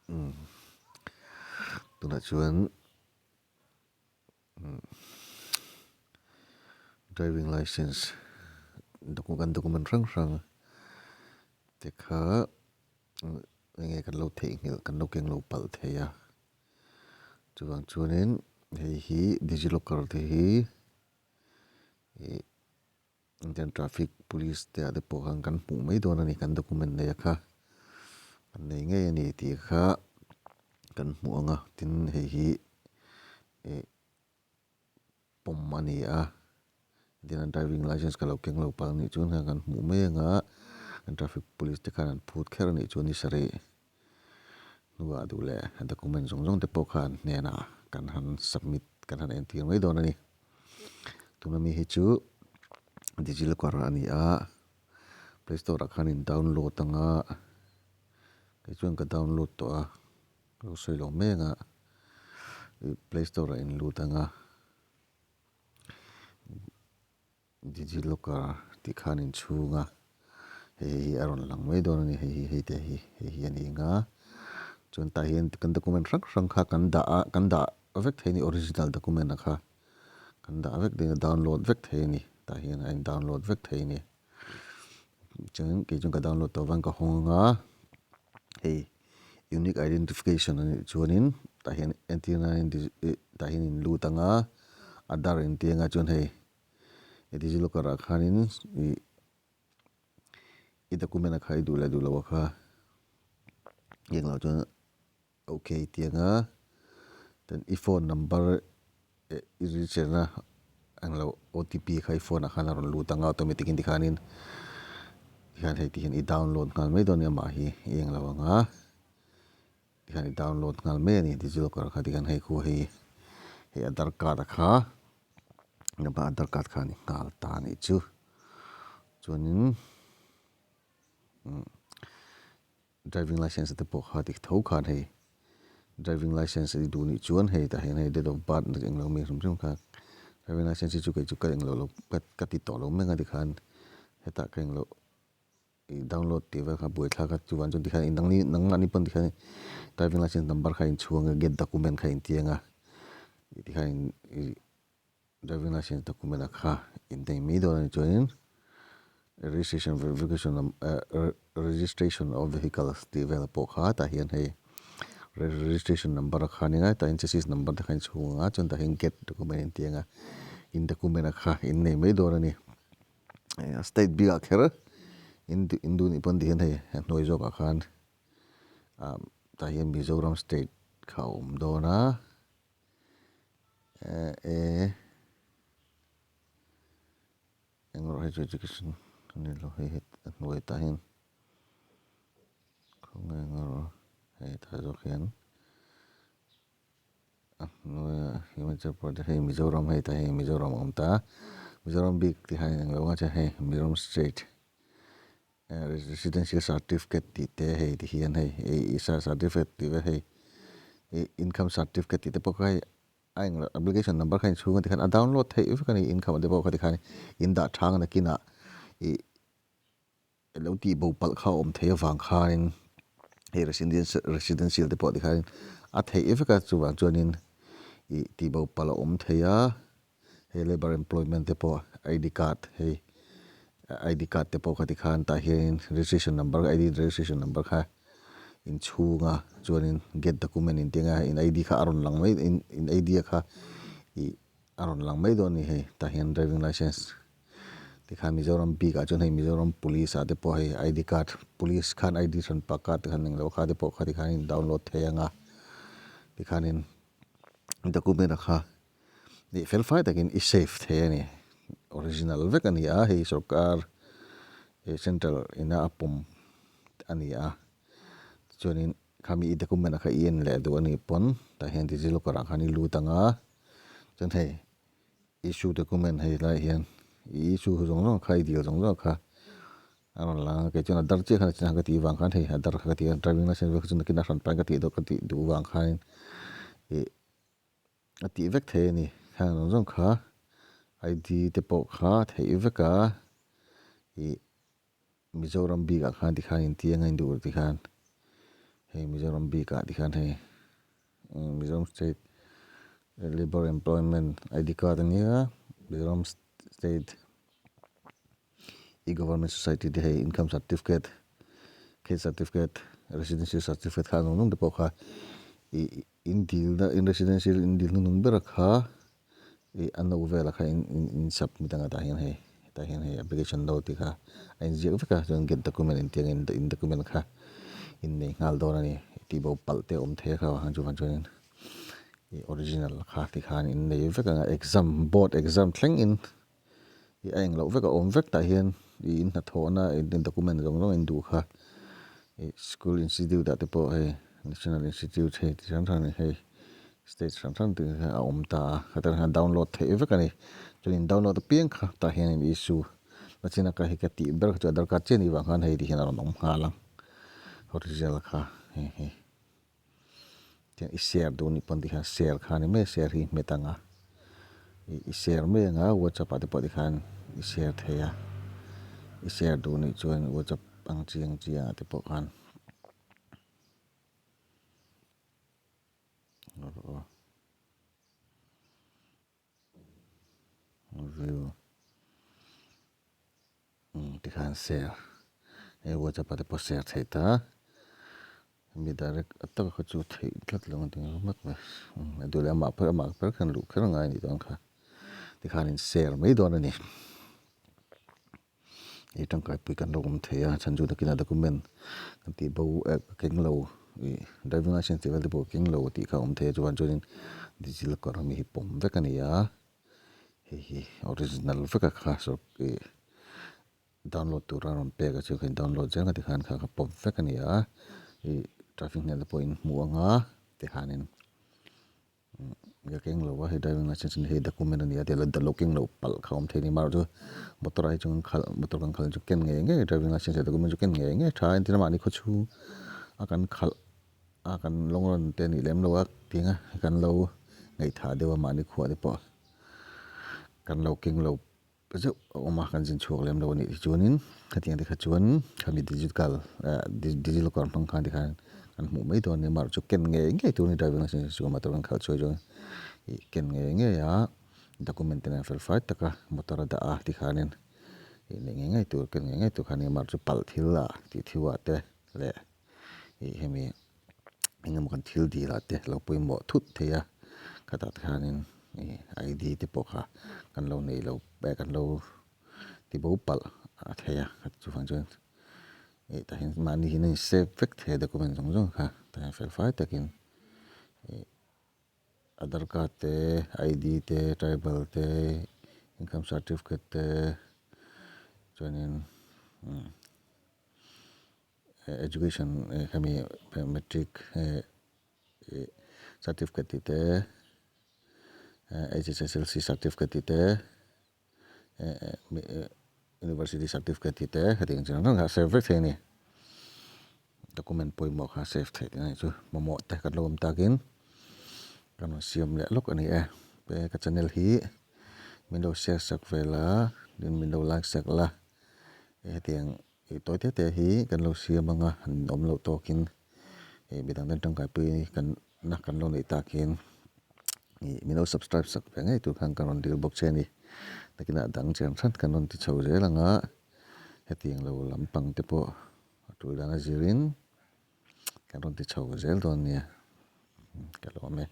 Umm tunah chuan umm driving licence kan document hrang hrang te kha enge kan lo theihnghilh kan lo keng lo palh thei a chuvang chuanin hei hi digilocker te hi ih. Indian traffic police te ah te pawh khan kan hmuh mai dawn a ni kan document nei a kha an nei ngei a ni tih kha kan hmuh ang a tin hei hi ih pawm a ni a tin an driving licence ka lo keng lo palh a nih chuan kan hmuh mai ang a an traffic police te khan an phut kher a nih chuan ni sarih hnuah duh leh document zawng zawng te pawh kha an hnenah kan han submit kan han entir mai dawn a ni. Tuna mi hi chu digilocker a ni a play store ah khan in download ang a kei chuan ka download tawh a ka lo sawi lo mek a ih play store ah in lut ang a digilocker tih khan in chhung a hei hi a rawn lang mai dawn a ni hei hi hei te hi hei hi a ni ang a chuan tah hian kan document hrang hrang kha kan dah a kan dah vek thei a ni original document a kha kan dah vek daih a download vek thei a ni tah hian a in download vek thei a ni chuan kei chuan ka download tawh avang ka hawng ang a hei unique identification a nih chuanin tah hian entir nan tah hian in lut ang a aadhar in tih ang a chuan hei digilocker ah khanin ih i document a kha i duh leh duh loh a kha englo chuan ok tih ang a then i phone number eh i register na englo otp kha i phone ah khan a rawn lut ang a automatic in tikhanin tikhan hei ti hian i download nghal mai dawn a ni amah hi i englo ang a tikhan i download nghal mai a ni digilocker kha tikhan hei khu hei hei aadhar card a kha. Engemaw aadhar card kha a ni nghal ta a nih chu chuanin umm driving licence te pawh kha dik tho khan hei driving licence i duh nih chuan hei tah hian hei date of birth englo mi hrim hrim kha driving licence hi chu kei chu ka englo lo ka ti tawh lo mek a tikhan hetah ka englo ih download tih vel kha buaithlak a chuvang chuan tikhian nangni nangmahni pawn tikhian driving licence number kha inchhuang a get document kha intiang a tikhian ih driving licence document ah kha in nei mai dawn a ni chuanin registration verification registration of vehicles tih vel pawh kha tah hian hei registration number a kha a ni ngai tah hian chassis number te kha inchhung ang a chuan tah hian get document intiang a in document ah kha in nei mai dawn a ni. State bikah kher in in duh nih pawn tihian hei a hnuai zawkah khan ah tah hian Mizoram state kha a awm dawn a eh e eng rawh hei chu education a ni lo hei he a hnuai tah hian khawnge eng rawh hei tah zawk hian. A hnuaiah Himachal Pradesh hei Mizoram hei tah hei Mizoram a awm ta a Mizoram bik tih hian englo ang a chuan hei Mizoram state eh residential certificate tih te hei ti hian hei ih certificate tih vel hei ih income certificate tih te pawh kha hei a englo application number kha inchhung a tikhan a download theih vek a ni income te pawh kha tikhan in dah thang nakinah ih. Lo tih bo palh kha a awm thei avang khanin hei residential te pawh tikhanin a theih vek a chuvang chuanin ih tih bo palh a awm thei a hei labour employment te pawh I D card hei I D card te pawh kha tikhan tah hianin registration number I D registration number kha inchhung a chuanin get document in tih ang a in I D kha a rawn lang mai in I D a kha ih a rawn lang mai dawn a ni hei tah hian driving licence. Tikhan Mizoram bik ah chuan hei Mizoram police ah te pawh hei ID card police khan ID hran pa card te khan englo kha te pawh kha tikhan in download thei ang a tikhanin document a kha ih fel fai takin i save thei a ni original vek a ni a hei sorkar ih central ina a pawm a ni a tichuanin khami i document a kha i en leh duh a nih pawn tah hian digilocker ah khan i lut ang a chuan hei. Issue document hei lai hian i issue zawng zawng kha i dil zawng zawng kha a rawn lang a kei chuan a dar chiah khan a chinah ka tih vang khan hei a dar kha ka ti a driving licence vel kha chu nakin a hran pahin ka tih deuh ka tih duh vang khanin ih a tih vek thei a ni khang zawng zawng kha I_D te pawh kha a theih vek a ih Mizoram bikah khan tikhan intiang a induh tikhan. Hei Mizoram bikah tikhan hei Mizoram state labour employment ID card a nia Mizoram state e-government society te hei income certificate caste certificate residency certificate kha zawng zawng te pawh kha ih in dilna in residency in dil hnuhnung ber kha ih a no velah kha in in submit anga tah hian hei tah hian hei application no tih kha a inziak vek a chuan get document in tih angin in document kha in nei nghal dawn a ni tih bo palh te a awm thei a kha vang chuvang chuanin ih original kha tikhan in nei vek anga exam board exam thleng in ih a engloh vek a awm vek tah hian ih in hnathawhna in document zawng zawng in duh kha ih school institute ah te pawh hei national institute hei ti hrang hrang hei state hrang hrang te kha a awm ta a khatah hian download theih vek a ni chuan in download apiang kha tah hian in issue na chin a ka hei ka tih ber kha chu aadhar card chiah a nih vang khan hei ti hian a rawn awm nghal ang result kha hei hi. Tiang i share duh anih pawn tikhian share kha a ni mai a share hi i hmet ang a ih i share mai ang a whatsapp ah te pawh tikhan i share thei a i share duh anih chuan whatsapp ang chi ang chi ah te pawh khan view Tikhan share hei whatsapp ah te pawh share theih ta mi direct a taka kha chu theih tlat lo ang tih ringawt mai a duh leh amah pawh amah ber khan luh kher angai anih dawn kha tikhan in share mai dawn a ni hei tangkai pui kan lo awm thei a chhan chu nakinah document kan tih bo eh ka keng lo ih driving licence tih vel te pawh ka keng lo tih kha a awm thei a chuan chuanin digital locker ami hi pawm vek a ni a. Hei hi original vek a kha sawr ih download tura rawn pek a chu kha in download zel nga tikhan kha kha pawp vek a ni a ih traffic hnenah pawh in hmu ang a tikhanin ka keng lo a hei driving licence a ni hei document a ni a tih lo keng loh palh kha a awm thei a ni amaherawhchu motor ah hi chuan khalh motor kan khalh chu ken ngei ngei driving licence leh document chu ken ngei ngei a tha a entir a mahni khawchhung a kan khalh. A kan lawng rawn te nih lem lo a tinga kan lo ngaihthah deuh a mahni khuah te pawh kan lo keng lo zeuh a awm a kan zin chhuak lem lo a nih hi chuanin khatiang te kha chuan khami digital eh digilocker hmang khan tikhan kan hmuh mai dawn a ni amaherawhchu ken ngei ngei tur a ni driving licence chu motor kan khalh chhuai chuan ih ken ngei ngei a document te nen fel fai taka motor a dah a tikhanin ih neih ngei ngei tur ken ngei ngei tur kha a ni amaherawhchu palh thil ah tih thil ah te leh. Ih hemi engemaw kan thil dil ah te lo pawimawh thut thei a khatah te khanin ih ID te pawh kha kan lo nei lo eh kan lo ti bo palh a thei a chuvang chuan ih tah hian mahni hian a in save vek thei a document zawng zawng kha tah hian fel fai takin ih Aadhar card te ID te tribal te income certificate te chuanin umm. Education hemi matric certificate tih te HSSLC certificate tih te university certificate tih te hetiang chi hrang hrang kha a save vek thei a ni document pawimawh kha a save theih a nih chu mamawh te kan lo awm takin kan rawn siam leh lawk a ni e ka channel hi min lo share sak ve la tin min lo like sak la hetiang. Ih tawi te te hi kan lo siam ang a, han awm loh tawkin ih midang ten tangkaipui kan na kan lo neih takin ih min lo subscribe sak ve ngei tur khan kan rawn dil bawk che a ni. Nakinah dang chian hran kan rawn ti chho zel ang a, hetiang lo lampang te pawh a tul dan a zirin kan rawn ti chho zel dawn nia ka lawm e.